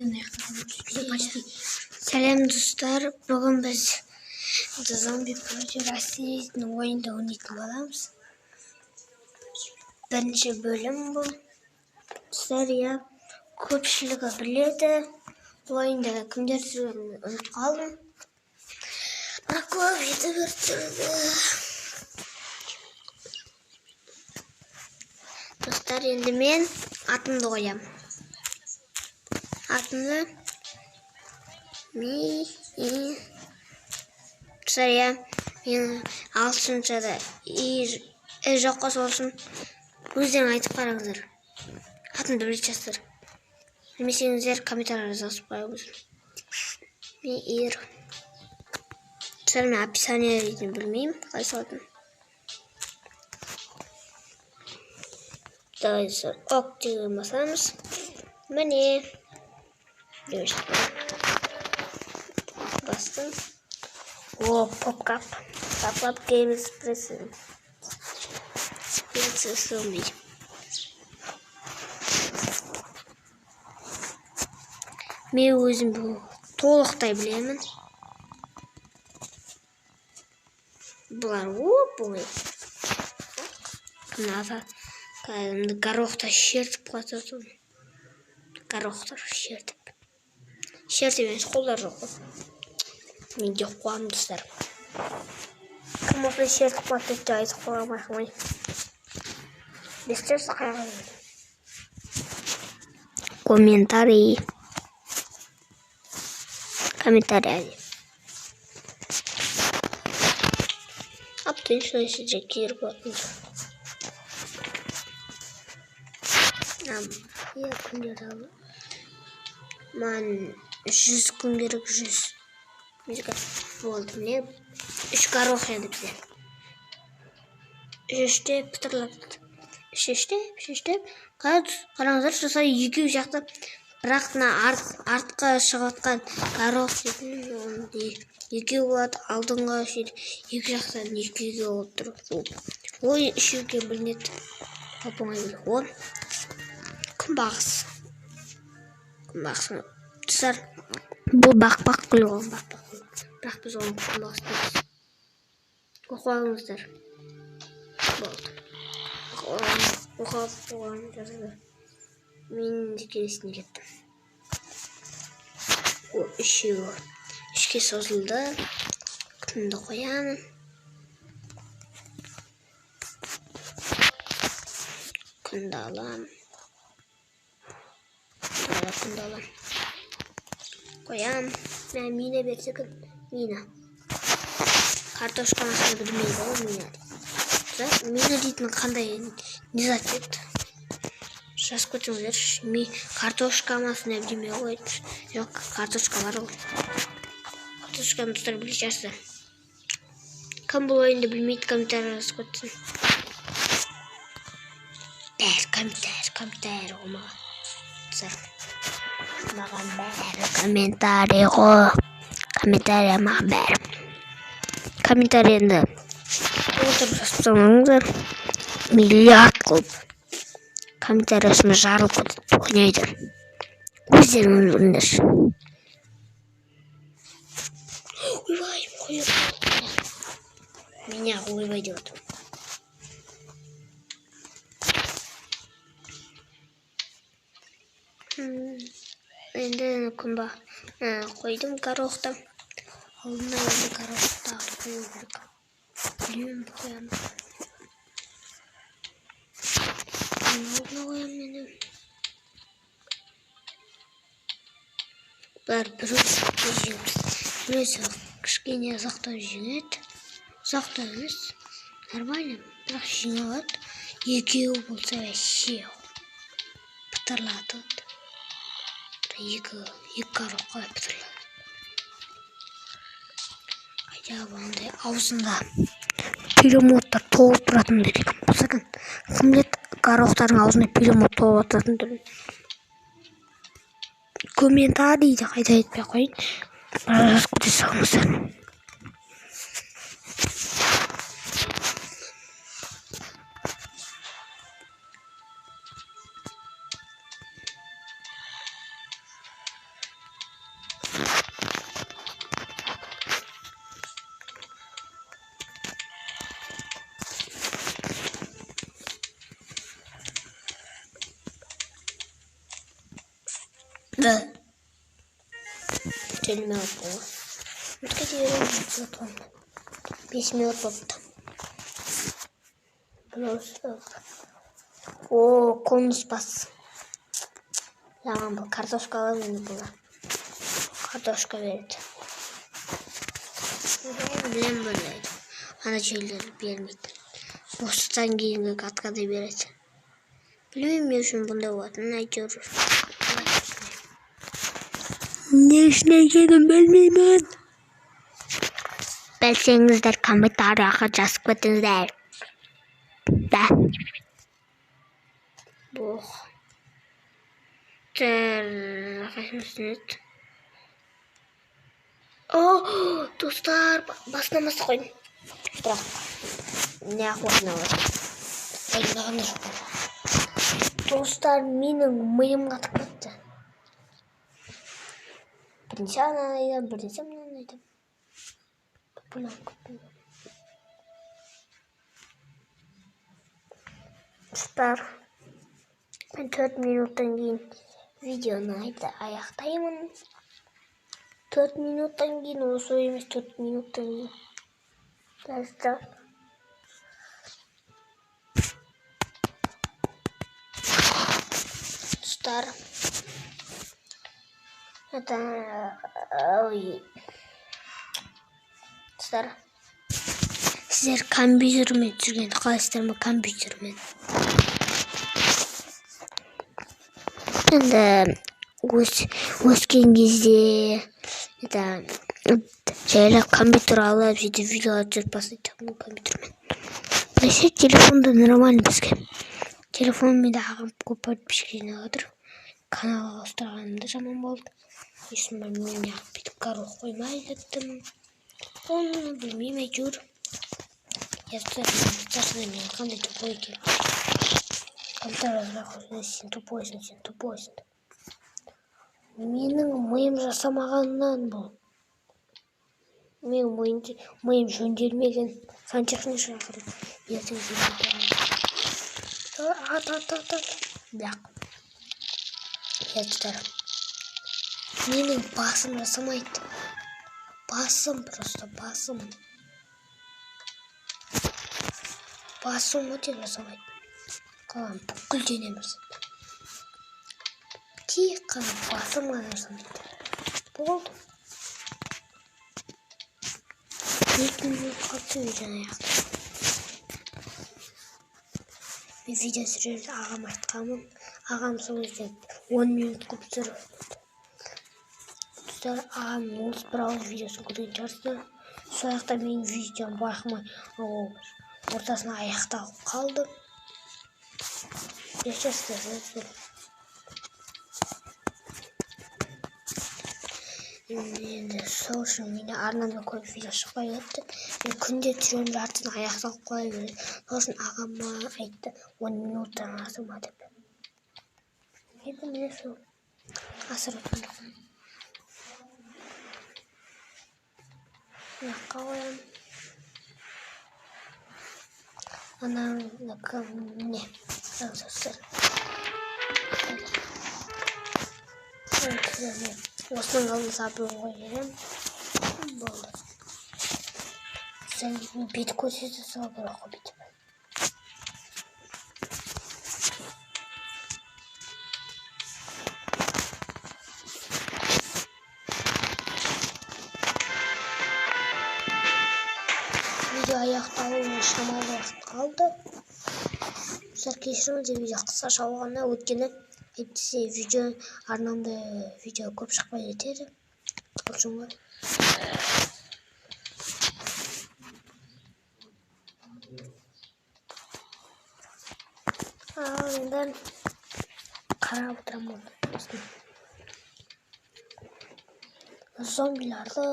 Почти. Сәлем, достар. Бүгін біз Зомби против России дейтін ойынды ойнайтын боламыз. Бірінші бөлім бұл. Достар, иә, көпшілігі біледі. Бұл ойынды кімдер түсіргенін ұмытып қалдым. Бірақ көп ютубер түсірді. Достар, енді мен атымды қоямын. Атымды ми и достар, иә, мен ағылшыншада и і жоқ қой, сол үшін өздерің айтып қараңыздар. Атымды білетін шығарсыздар. Білмесеңіздер, комментарийға жазып қойыңыздар. Мейір. Достар, мен описание дейтін білмеймін, қалай салатынын. Давай, достар, ок деген басамыз. Міне. Бастым. О, попкап. Попкап Games President. Зомби. Мен өзім бұл толықтай білемін. Бұлар оп оңай. Мына кәдімгі горохта шертіп қалады. Горохтар шертіп. Шертіп емес, қолдар жоқ қой. Мен де қуамын, достар. Кім болса шертіп қалады деп айтып қоямын, байқамай. Естесіз қайғы. Комментарий. Комментарий. Аптын сізге керек болатын. Иә, күндер алып. Маған 100 күн керек, 100. Болды, міне 3 горох енді бізде. Үш-үштеп пытырлап. Үш-үштеп, үш-үштеп. Қараңыздар, жасай екеу сияқты. Бірақ мына артқа шығып жатқан горох дейтін екеу болады, алдыңғы сөйтіп екі жақтан екеуге болып тұр. Ой, үшеуге бөлінеді. Оп-оңай бөлек. О, күнбағыс. Күнбағыс. Достар, бұл бақбақ гүл ғой, бақбақ гүл. Бірақ біз оны күнбағыс дейміз. Оқып алыңыздар. Болды. Оқып болған жазды. Мен де келесіне кеттім. О, үшеуі. Үшке созылды. Күнді қоямын. Күнді аламын. Тағы да күнді аламын. Қоямын. Мә, мина берсе екен. Мина. Картошканы асында білмейді ғой, мина дейді. Мина дейтін қандай не зат еді? Жазып кетіңіздерші. Картошка масына бірдеме ғой. Жоқ, картошка бар ғой. Картошканы достар білетін шығарсыздар. Кім бұл ойынды білмейді, комментарий жазып кетсін. Бәрі комментарий, комментарий ғой маған. Достар, маған бәрі комментарий ғой. Комментарий маған бәрі. Комментарий енді отырып жазып тастамаңыздар. Миллиард қылып комментариясымен жарылып кетеді, ойнайды. Өздеріңіз біліңдер. Ойбай, қойып. Меня ойбай деп отыр. Енді күнба қойдым горохты. Алдына енді горохты қою керек. Білмеймін, қоямын. Алдына қоямын енді. Бұлар біреусі жеңіп, біреусі кішкене ұзақтау жеңеді. Ұзақтау емес, нормально, бірақ жеңе алады. Екеуі болса вообще пытырлатады. Екі горох қалай пытырлады. Хотя бы андай аузында перемоттар толып тұратындай екен. Болса екен, кім біледі, горохтардың аузында перемот толып тұратындай. Комментарийді қайта айтпай ақ қояйын. Бірақ жазып кете салыңыздар. Төрт минут болды. Ұмытып кете беремін. 5 минут болыпты. О, конус бас. Жаман бұл картошка аламын енді бұл. Картошка береді. Білем бұндайды. Ана жерлер бермейді. Осыдан кейінгі каткада береді. Білмеймін не үшін бұндай болатынын, әйтеуір. Не үшін екенін білмеймін. Білсеңіздер, комментарияға жазып кетіңіздер. Да. Бұх. О, достар, басына басып қойдым. Бірақ не охотно бар. Дайындаған да жоқпын. Достар, менің миым қатып кетті. Бірінші ананы айтамын, бірінші мынаны айтамын. Бұлан күтпеймін. Достар, мен 4 минуттан кейін видеоны аяқтаймын. 4 минуттан кейін, осы емес, 4 минуттан кейін. Достар. Достар. Это... Ой. Достар. Сіздер компьютермен түсіргенді қалайсыздар ма, компьютермен? Енді өскен кезде это жайлап компьютер алып, сөйтіп видеолар түсіріп бастайды компьютермен. Вообще телефонда нормально бізге. Телефонмен де ағам көп подписчик жинап отыр. Каналға ауыстырғаным да жаман болды. Есім бар, мен неғып бүйтіп горох қоймай кеттім. Оны білмеймін әйтеуір. Я мен қандай тупой екен. Комментарий жазбай қойсаң, сен тупойсың, сен тупойсың. Менің миым жасамағаннан бұл. Менің миым жөнделмеген. Сантехник шақырып, ертең жөндетемін. Ат, ат, ат, ат. Бірақ. Достар. Менің басым жасамайды. Басым просто, басым. Басым өте жасамайды. Қалған бүкіл денем жасайды. Тек қана басым ғана жасамайды. Болды. 2 минут қалды видеоны аяқтап. Мен видео түсірерді ағам айтқанмын. Ағам сол кезде 10 минут қылып түсіріп. Достар, ағам 31 ауыз видеосын көрген шығарсыздар. Сол жақта менің видеом байқамай ортасына аяқталып қалды. Енді сол үшін менде арнамда көп видео шықпай кетті. Мен күнде түсіремін, жартысын аяқталып қоя береді. Сол үшін ағам маған айтты, 10 минуттан асырма деп. Енді міне сол асырып отырған жоқпын. Мына жаққа қоямын. Ана міне. Достар. Осының алдын сабын қойып жіберемін. Болды. Сен бет көрсете сала керек қой бүйтіп. Видео аяқталуына шамалы уақыт қалды. Достар, кешіріңіздер, видео қысқаша болғанына, өйткені әйтпесе видео арнамда видео көп шықпай кетеді. Сол үшін ғой. Ал енді қарап отырамын осыны. Зомбиларды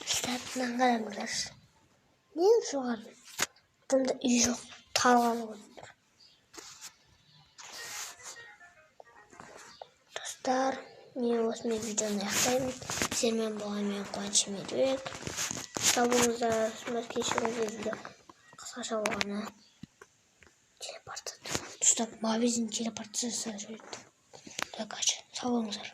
сыртынан қараңыздаршы. Не жоғары? Тымда үй жоқ, талған болып тұр. Достар, мен осымен видеоны аяқтаймын. Сіздермен болған мен Қуаныш Медбек. Сау болыңыздар, кешіріңіздер, видео қысқаша болғаны. Телепортация. Достар, магазин телепортация жасап жіберді. Так, сау болыңыздар.